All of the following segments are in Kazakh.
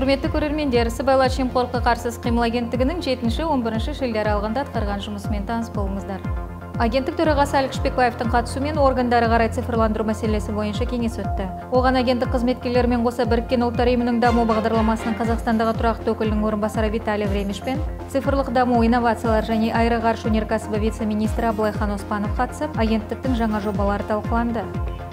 Құрметті көрермендер, Сыбайлас жемқорлыққа қарсы іс-қимыл агенттігінің 7-11 шілде аралығында атқарған жұмысымен таныс болыңыздар. Агенттік төрағасы Алик Шпекбаевтың қатысуымен органдары қарай цифрландыру мәселесі бойынша кеңес өтті. Оған агенттік қызметкерлерімен қоса Біріккен Ұлттар Ұйымының даму бағдарламасының Қазақстандағы тұрақты өкілінің орынбасары Виталий Времиш пен цифрлық даму, инновациялар және аэроғарыш өнеркәсібі вице-министрі Абылайхан Оспанов қатысып, агенттіктің жаңа жобалары талқыланды.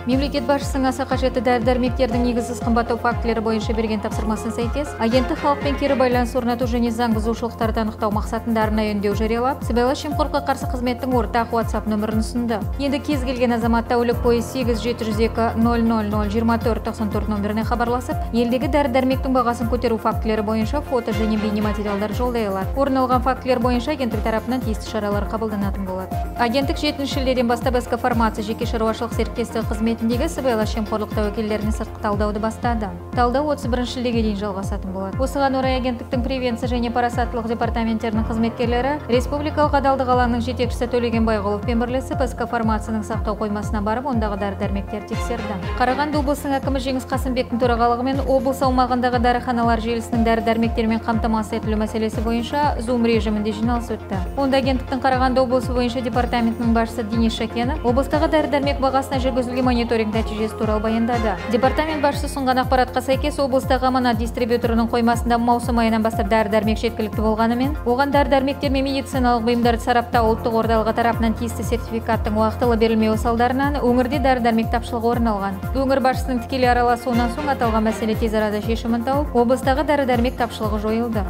Мемлекет басшысының аса қажетті дәрі-дәрмектердің негізсіз қымбаттау фактілері бойынша берген тапсырмасына сәйкес, агенттік халықпен кері байланыс орнату және заң бұзушылықтарды анықтау мақсатында арнайы үндеу жариялап, сыбайлас жемқорлыққа қарсы қызметтің ортақ WhatsApp нөмірін ұсынды. Енді кез келген азамат тәулік бойы 8 702 000 24 94 нөміріне хабарласып, елдегі дәрі-дәрмектің бағасын көтеру фактілері бойынша фото және бейнематериалдар жолдай алады. Орын алған фактілер бойынша агенттік тарапынан тиісті шаралар қабылданатын болады. Агенттік 7 шілдеден бастап СК Фармация жеке шаруашылық серіктестігі қызметіндегі сыбайлас жемқорлық тәуекелдеріне сыртқы талдауды бастады. Талдау 31 шілдеге дейін жалғасатын болады. Осыған орай агенттіктің превенция және парасаттылық департаменттерінің қызметкерлері Республикалық адалдық алаңының жетекшісі Төлеген Байғұловпен бірлесіп СК Фармацияның сақтау қоймасына барып, ондағы дәрі-дәрмектерді тексерді. Қарағанды облысының әкімі Жеңіс Қасымбектің төрағалығымен облыс аумағындағы дәріханалар желісінің дәрі-дәрмектермен қамтамасыз етілу мәселесі бойынша Zoom режимінде жиналыс өтті. Онда агенттіктің Қарағанды облысы бойынша департаментінің басшысы Денис Шакенов облыстағы дәрі-дәрмек бағасына жүргізілген мониторинг нәтижесі туралы баяндады. Департамент басшысы ұсынған ақпаратқа сәйкес, облыстағы Аманат дистрибьюторының қоймасында маусым айынан бастап дәрі-дәрмек жеткілікті болғанымен, оған дәрі-дәрмектер мен медициналық бұйымдарды сараптау ұлттық орталығы тарапынан тиісті сертификаттың уақытылы берілмеуі салдарынан өңірде дәрі-дәрмек тапшылығы орын алған. Өңір басшысының тікелей араласуынан соң аталған мәселе тез арада шешімін тауып, облыстағы дәрі-дәрмек тапшылығы жойылды.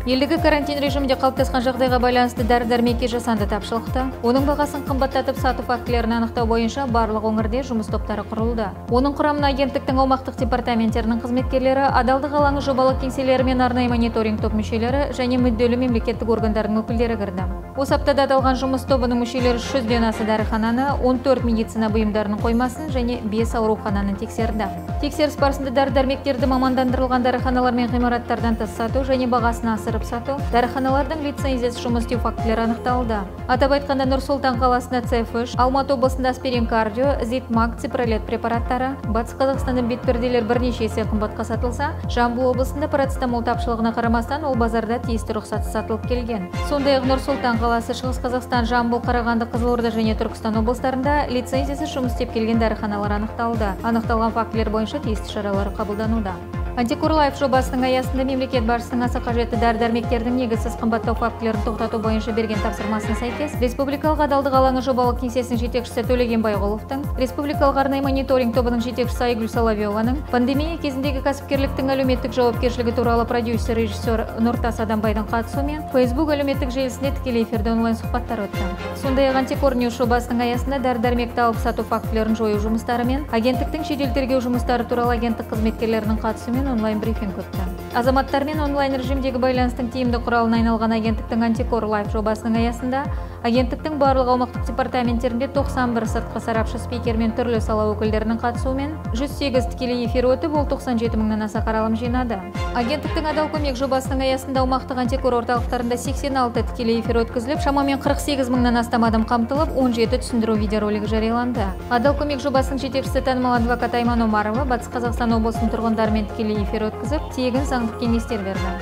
Елдегі карантин режимінде қалыптасқан жағдайға байланысты дәрі-дәрмекке жасанды тапшылықты, оның бағасын қымбаттатып сату фактілерін анықтау бойынша барлық өңірде жұмыс топтары құрылды. Оның құрамына агенттіктің аумақтық департаменттерінің қызметкерлері, адалдық алаңы жобалық кеңселері мен арнайы мониторинг топ мүшелері және мүдделі мемлекеттік органдардың өкілдері кірді. Осы аптада аталған жұмыс тобының мүшелері 100-ден аса дәріхананы, 14 медицина бұйымдарының қоймасын және 5 аурухананы тексерді. Тексеріс барысында дәрі-дәрмектерді мамандандырылған дәріханалар мен ғимараттардан тыс сату және бағасын асырып сату, дәріханалардың лицензиясыз жұмыс істеу фактілері анықталды. Атап айтқанда, Нұр-Сұлтан қаласында Цеф-3, Алматы облысында Аспирин Кардио, Зитмак, Ципролет препараттары, Батыс Қазақстанда бетперделер бірнеше есе қымбатқа сатылса, Жамбыл облысында парацетамол тапшылығына қарамастан ол базарда тиісті рұқсатсыз сатылып келген. Сондай-ақ Нұр-Сұлтан қаласы, Шығыс Қазақстан, Жамбыл, Қарағанды, Қызылорда және Түркістан облыстарында лицензиясыз жұмыс істеп келген дәріханалар анықталды. Анықталған фактілер бойынша тиісті шаралар қабылдануда. Антикор Лайф жобасының аясында мемлекет басшысының аса қажетті дәрі-дәрмектердің негізсіз қымбаттау фактілерін тоқтату бойынша берген тапсырмасына сәйкес, Республикалық адалдық алаңы жобалық кеңсесінің жетекшісі Төлеген Байғұловтың, Республикалық арнайы мониторинг тобының жетекшісі Айгүл Соловьеваның, пандемия кезіндегі кәсіпкерліктің әлеуметтік жауапкершілігі туралы продюсер, режиссер Нұртас Адамбайдың қатысуымен Facebook әлеуметтік желісінде тікелей эфирде онлайн сұхбаттар өтті. Сондай-ақ Антикор Ньюс жобасының аясында дәрі-дәрмекті алып сату фактілерін жою жұмыстары мен агенттіктің жедел тергеу жұмыстары туралы агенттік қызметкерлерінің қатысуымен онлайн брифинг өтті. Азаматтармен онлайн режимдегі байланыстың тиімді құралына айналған агенттіктің Антикор Лайф жобасының аясында агенттіктің барлық аумақтық департаменттерінде 91 сыртқы сарапшы спикер мен түрлі сала өкілдерінің қатысуымен 108 тікелей эфир өтіп, ол 97 мыңнан аса қаралым жинады. Агенттіктің адал көмек жобасының аясында аумақтық антикор орталықтарында 86 тікелей эфир өткізіліп, шамамен 48 мыңнан астам адам қамтылып, 17 түсіндіру видеоролигі жарияланды. Адал көмек жобасының жетекшісі танымал адвокат Айман Омарова Батыс Қазақстан облысының тұрғындарымен тікелей эфир өткізіп, тегін заңдық кеңестер берді.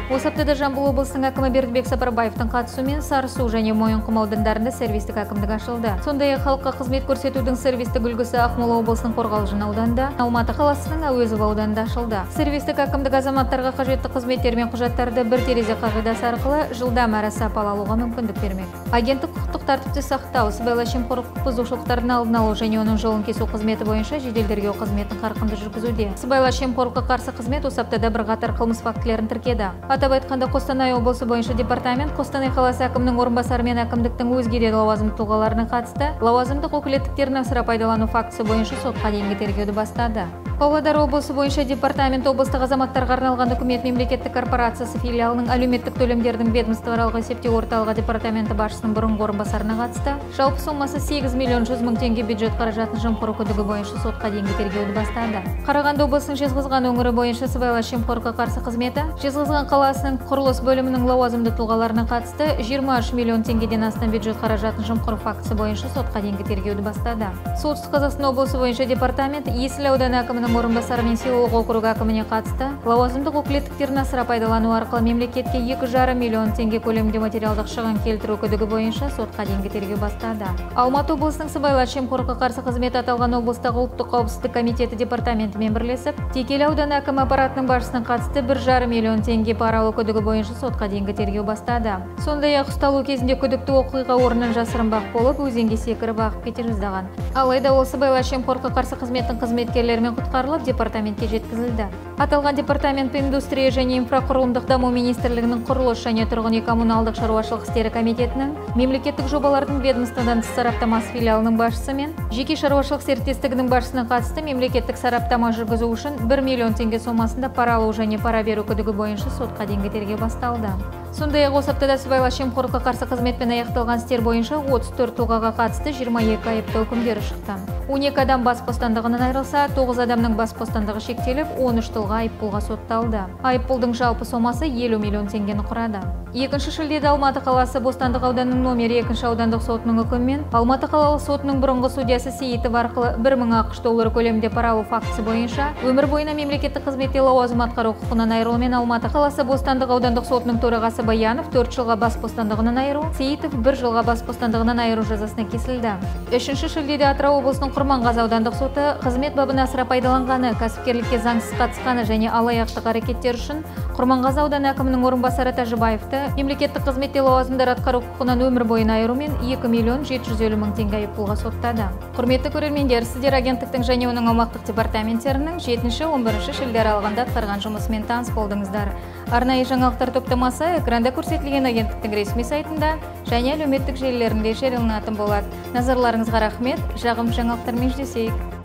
Осы аптада Жамбыл облысының әкімі Бердібек Сапарбаевтың қатысуымен Сарысу және Мойынқұм аудандарында сервистік әкімдік ашылды. Сондай-ақ халыққа қызмет көрсетудің сервистік үлгісі Ақмола облысының Қорғалжын ауданында, Алматы қаласының Әуезов ауданында ашылды. Сервистік әкімдік азаматтарға қажетті қызметтер мен құжаттарды бір терезе қағидасы арқылы жылдам әрі сапалы алуға мүмкіндік бермек. Агенттік құқықтық тәртіпті сақтау, сыбайлас жемқорлық бұзушылықтардың алдын алу және оның жолын кесу қызметі бойынша жедел тергеу қызметін қарқынды жүргізуде. Сыбайлас жемқорлыққа қарсы қызмет осы аптада бірқатар қылмыс фактілерін тіркеді. Атап айтқанда, Қостанай облысы бойынша департамент Қостанай қаласы әкімінің орынбасары мен әкімдіктің өзге де лауазымды тұлғаларына қатысты лауазымдық өкілеттіктерін асыра пайдалану фактісі бойынша сотқа дейінгі тергеуді бастады. Павлодар облысы бойынша департамент облыстық азаматтарға арналған үкімет мемлекеттік корпорациясы филиалының әлеуметтік төлемдердің ведомствоаралық есептеу орталығы департаменті басшысының бұрынғы орынбасарына қатысты жалпы сомасы 8 миллион 100 мың теңге бюджет қаражатын жымқыру күдігі бойынша сотқа дейінгі тергеуді бастады. Қарағанды облысының Жезқазған өңірі бойынша сыбайлас жемқорлыққа қарсы қызметі Жезқазған қаласының құрылыс бөлімінің лауазымды тұлғаларына қатысты 23 миллион теңгеден астам бюджет қаражатын жымқыру фактісі бойынша сотқа дейінгі тергеуді бастады. Солтүстік Қазақстан облысы бойынша департамент Есіл ауданы әкімінің әкімінің орынбасары мен селолық округ әкіміне қатысты лауазымдық өкілеттіктерін асыра пайдалану арқылы мемлекетке 2,5 миллион теңге көлемінде материалдық шығын келтіру күдігі бойынша сотқа дейінгі тергеу бастады. Алматы облысының сыбайлас жемқорлыққа қарсы қызметі аталған облыстағы ұлттық қауіпсіздік комитеті департаментімен бірлесіп, Текелі ауданы әкімі аппаратының басшысына қатысты 1,5 миллион теңге пара алу күдігі бойынша сотқа дейінгі тергеу бастады. Сондай-ақ ұсталу кезінде күдікті оқиға орнынан жасырынбақ болып, өзенге секіріп ағып кете жаздаған. Алайда ол сыбайлас жемқорлыққа қарсы қызметтің қызметкерлерімен құтқарылып, департаментке жеткізілді. Аталған департамент индустрия және инфрақұрылымдық даму министрлігінің құрылыс және тұрғын үй коммуналдық шаруашылық істері комитетінің мемлекеттік жобалардың ведомстводан тыс сараптамасы филиалының басшысы мен жеке шаруашылық серіктестігінің басшысына қатысты мемлекеттік сараптама жүргізу үшін 1 миллион теңге сомасында пара алу және пара беру күдігі бойынша сотқа дейінгі тергеу басталды. Сондай-ақ осы аптада сыбайлас жемқорлыққа қарсы қызметпен аяқталған істер бойынша 34 тұлғаға қатысты 22 айыптау үкімдері шықты. 12 адам бас бостандығынан айырылса, 9 адамның бас бостандығы шектеліп, 13 тұлға айыппұлға сотталды. Айыппұлдың жалпы сомасы 50 миллион теңгені құрады. 2 шілдеде Алматы қаласы Бостандық ауданының номері 2 аудандық сотының үкімімен Алматы қалалық сотының бұрынғы судьясы Сейітов арқылы 1000 ақш доллары көлемінде пара алу фактісі бойынша өмір бойына мемлекеттік қызметте лауазым атқару құқығынан айырылумен Алматы қаласы Бостандық аудандық сотының төрағасы Баянов 4 жылға бас бостандығынан айыру, Сейітов 1 жылға бас бостандығынан айыру жазасына кесілді. 3 шілдеде Атырау облысының Құрманғазы аудандық соты қызмет бабын асыра пайдаланғаны, кәсіпкерлікке заңсыз қатысқаны және алаяқтық әрекеттер үшін Құрманғазы ауданы әкімінің орынбасары Тәжібаевты мемлекеттік қызметте лауазымдар атқару құқығынан өмір бойына айырумен 2 миллион 750 мың теңге айыппұлға соттады. Құрметті көрермендер, сіздер агенттіктің және оның аумақтық департаменттерінің 7-11 шілде аралығында атқарған жұмысымен таныс болдыңыздар. Арнайы жаңалықтар топтамасы экранда көрсетілген агенттіктің ресми сайтында және әлеуметтік желілерінде жарияланатын болады. Назарларыңызға рахмет. Жағымды жаңалықтармен жүздесейік.